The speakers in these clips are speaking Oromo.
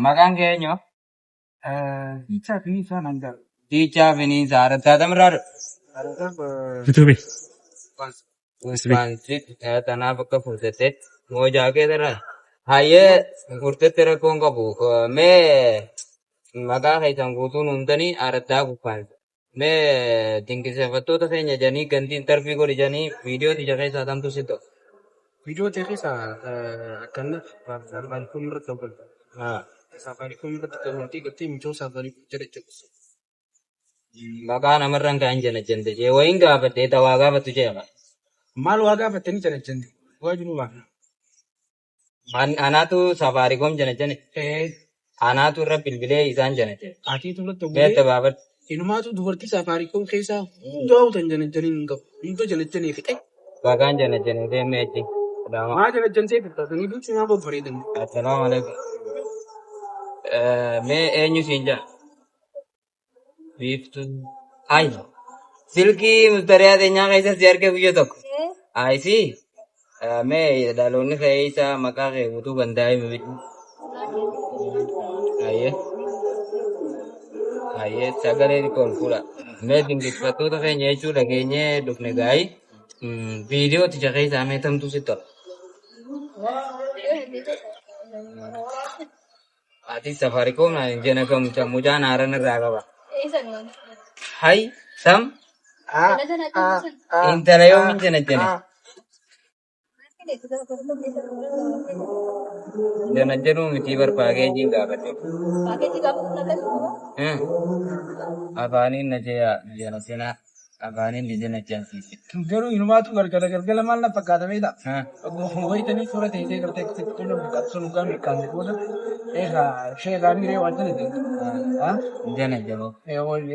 Maqaan kee eenyu? Diichaa Finiisaa naan jedhama. Diichaa Finiisaa Araddaa tamirraa dhufe? Yuutuubii. Ispaansi tanaaf akka furtette moojaa kee irraa. Hayyee furtette rakkoon qabu. Mee maqaa keessan guutuu nuumtanii araddaa guffaansa. Mee dinqisiifattoota keenya jedhanii gantiin tarfii godhi jedhanii viidiyoo tiyya keessaa tamtu si ta'u. Viidiyoo ta'e keessa akkana Safaariikoom irratti hojjeta. Safaariikoom irratti hojjetamtee gartee michoo Safaariikoom jedha jechuudha. Maqaa namarraan ka'an jana jante jee wayiin gaafadhe tawaa gaafattu jeema. Maal waa gaafattanii jana jante? Waa jiru waa. Anaatu Safaariikoom jana jane. Anaatu irra bilbilee isaan jana jane. Atiitu irratti Mee hojjetee gabaabadhu. Inumaatu dubartii Safaariikoom keessaa hunda hawwatan jana janiin hin qabu. Hunda jana janii fixe. Bagaan jana jane deemee achi. Salaama. Maa jana jantee fixxa? Sanii duuchi naa babbareedan. Assalaamu alaikum. Mee eenyu siin jedha? Biiftuu. Ay. Silkii mustariyaa teenyaa keessa si arge guyya tokko. Ay si. Mee dhaloonni kee isa maqaa kee guutuu gandaa himi bitu. Ayyee. Ayyee sagalee xiqqoo ol fuudha. Mee dinqisiifattoota keenya jechuu dhageenyee dhufne gaa'ii. Viidiyoo tija keessaa mee tamtu sitti tola? Ati Safaricom naan hin jenne kan mucaa mucaan haaran irraa qaba. Hay sam intala yoomin jena jene. Jena jenuu mitii bar paakeejiin gaafadhe. Afaaniin na jeeyaa jena jenaa. Afaaniin ni jena jensiise. Garuu inumaatu galgala galgala maal na fakkaata beektaa? Wayitanii suura teessee gartee akkasitti qulla mirqaatu sun dhugaa mirqaanne booda eegaa sheekaa miree waan jala jenna. Jena jenuu.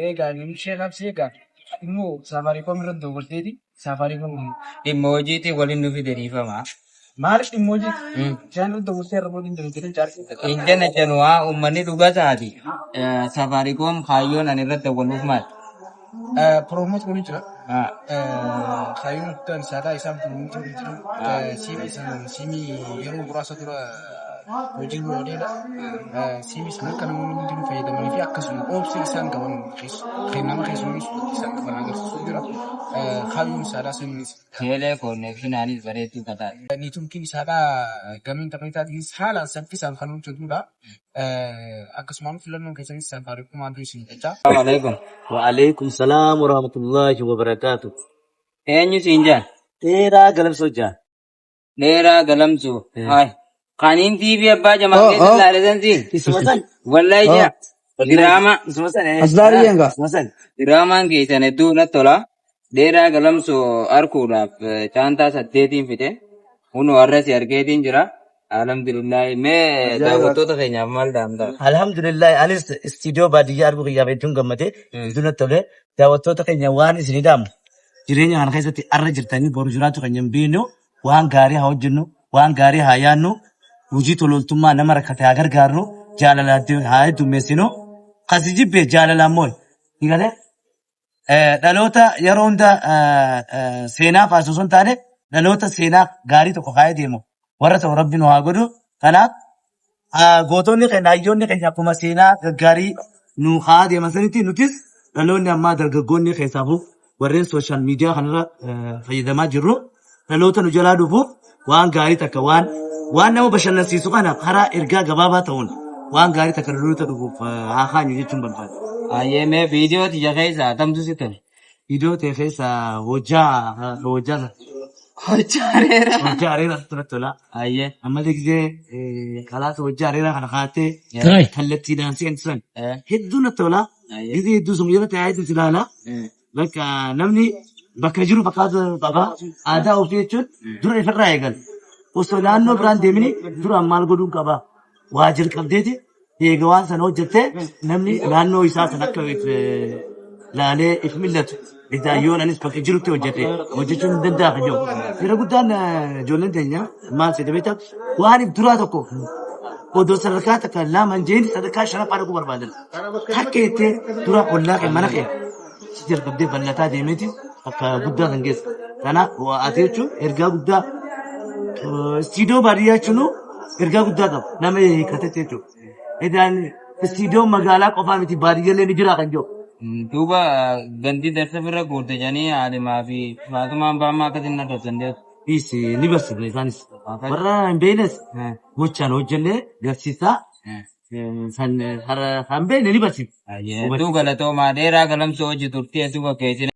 Eegaa sheekaa seegaa immoo Safaariikoom irratti dogoggorteeti Safaariikoom. Dhimma hojiitiin waliin nu fide dhiifama. Maaliif dhimma hojiiti? Isaan irratti dogoggortee irra booda hin jiru jedhee jaarsi. Hin jena jenu haa uummanni dhugaa isaati. Safaariikoom kaayyoon ani irratti dawwaluuf maali? Promote godhu jira. Kaayyoon guddaan isaadha. Isaan promote godhu jira. Siimii sana siimii yeroo muraasa dura hojii ooleedha. Siimii sana akka namoonni hundinuu fayyadamanii fi akkasuma obsa isaan qaban nama keessummeessuu isaan qaban agarsiisuu jira. Kaayyoon isaadha saniinis. Teelee koonnekshinaanis bareedduu kataate. Neetworkiin isaadha gama intarneetaatiinis haalaan saffisaan kan hojjetudha. Akkasumaan filannoon keessanis Safaariikoom haa ta'u isin jecha. Assalamu alaikum. Wa'alaikum salam wa rahmatullahi wa barakatuh. Eenyu siin jaan? Dheeraa galamsoo jaan. Dheeraa galamsoo. Haay. Kaniin TV abbaa jamaa keessa ilaale san siin. Isuma san. Wallahi jaa. Diraama. Isuma san. Asdaari jenga. Isuma san. Diraamaan keessan hedduu natti tola. Dheeraa galamsoo arkuudhaaf caantaa saddeetiin fide. Kunoo har'a si argeetiin jira. Alhamdulillah. Mee daawwattoota keenyaaf maal dhaamta? Alhamdulillah anis istiidiyoo baadiyyaa arguu kiyyaaf hedduun gammade. Hedduun natti tole. Daawwattoota keenya waan isin dhaamu jireenya kana keessatti arra jirtanii boru jiraachuu keenya hin beeknu waan gaarii haa hojjennu waan gaarii haa yaadnu hojii tololtummaa nama rakkate haa gargaarnu jaalala haa heddummeessinu kasi jibbe jaalalaan moo'i. Ni galee? Dhaloota yeroo hunda seenaa faarsu osoo hin taane dhaloota seenaa gaarii tokko kaa'ee deemu warra ta'u rabbi nu haa godhu. Kanaaf gootonni keenya hayyoonni keenya akkuma seenaa gaggaarii nu kaa'aa deeman sanitti nutis dhaloonni ammaa dargaggoonni keessaafuu warreen sooshaal miidiyaa kanarra fayyadamaa jirru dhaloota nu jalaa dhufuuf waan gaarii takka waan waan nama bashannansiisu kana karaa ergaa gabaabaa ta'uun waan gaarii takka dhaloota dhufuuf haa kaanyu jechuun barbaada. Ayyee mee viidiyoo tiyya keessaa tamtu si tole. Viidiyoo ta'e keessa hojjaa hojjaa Hojjaa areera. hojjaa areera turatti tola. Ayyee. Ammallee gisee kalaasa hojjaa areeraa kana kaa'attee kallattiidhaan seensisan hedduu natti tola. Ayyee. Gisee hedduu sun jala taa'ee ilaala. Bakka namni bakka jiru fakkaatu qaba. Aadaa ofii jechuun dura ifirraa eegala. Osoo naannoo biraan deemini duraan maal godhuun qaba. Waa jalqabdeeti eega waan sana hojjettee namni naannoo isaa sana akka if laalee if millatu. Egaa yoon anis bakka jirutti hojjete hojjechuun hin danda'a kan jedhu. Yeroo guddaan ijoolleen teenya maal seete beektaa waan if duraa tokko odoo sadarkaa takka lama hin jeen sadarkaa shanaffaa dhaquu barbaadan. Takka jettee dura ollaa kee mana kee si jalqabdee bal'ataa deemeeti bakka guddaa kan geessa. Kanaaf ati jechuun ergaa guddaa istiidiyoo baadiyyaa jechuun ergaa guddaa qaba nama hiikkatetti jechuudha. Edaan istiidiyoon magaalaa qofaa miti baadiyyallee ni jira kan jiru. Duuba gandi darsa bira guurte jedhanii Haalimaa fi Faatumaan baammaa akkasiin na darsan deetu. Dhiisi ni barsiifna isaanis. Warra hin beeknes gochaan hojjennee garsiisaa san kan beekne ni barsiifna. Hedduu galatoomaa dheeraa galamsoo hojii turtii hedduu fakkeessine.